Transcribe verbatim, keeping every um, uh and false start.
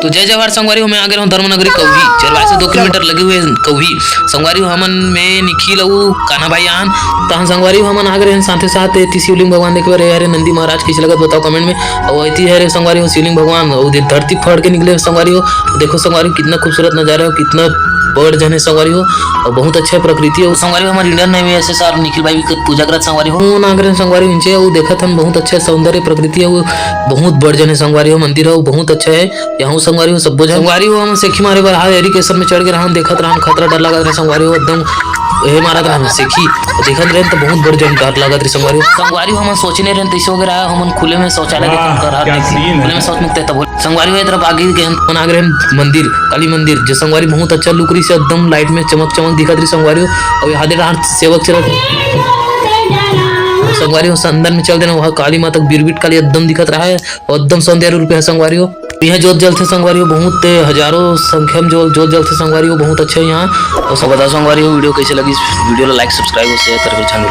तो जय जवाहर संगवारी हो, मैं आ गे हंव धर्मनगरी कौही, चेरवार से दो किलोमीटर लगे हुए कौही। संगवारी हो, हमन में निखिल अउ कान्हा भाई आन, तहन संगवारी हो, हमन आ गे रहेन साथे साथ एती शिवलिंग भगवान देखे बर। ए हरे नंदी महाराज, कइसे लगत बताओ comment में। अउ एती हरे संगवारी हो शिवलिंग भगवान, अउ दे धरती फड़ के निकले संगवारी हो। देखो संगवारी हो, कितना खूबसूरत नजारा हो, कितना बड़ जने संगवारी हो, अउ बहुत अच्छा प्रकृति हो संगवारी हो। हमर Indian Navy S S R Nikhil भाई भी पूजा करत संगवारी हो। हमन आ गे रहेन संगवारी हो इंचे, अउ देखत हन बहुत अच्छा सौंदर्य प्रकृति हो, बहुत बड़ जने संगवारी हो, मंदिर हो बहुत अच्छा है। यहू संगवारी हो, सब्बो झन संगवारी हो, हमन सेखी मारे बर हावे एरी केसर में चढ़ के रहन, देखत रहन, खतरा डर लागत रहे संगवारी हो, एकदम हे मारत रहन सेखी, देखत रहन त बहुत बड़ जन डर लागत रहे संगवारी हो। संगवारी हो, हमन सोचे नहीं रहन तैसे हो गए रहा, हमन खुले में शौचालय वाह, देखन कर क्या scene है। खुले में शौच मुक्त है तब संगवारी हो, ए तरफ आगे गए हमन आ गे रहेन मंदिर, काली मंदिर, जो संगवारी बहुत अच्छा look रही से एकदम light में चमक चमक दिखत रही संगवारी हो। अउ यहाँ दे रहा सेवक चलत संगवारी हो, अंदर में चल देना, वहाँ काली माता के बिरबिट काली एकदम दिखत रहा है, एकदम सौंदर्य रूप है संगवारी हो। यहाँ जोत जलथे संगवारी हो, बहुत हजारों संख्या में जो जोत जलथे संगवारी हो, बहुत अच्छा है यहाँ। अउ सब बताओ संगवारी हो, video कैसे लगी, video ला like, subscribe और share करके channel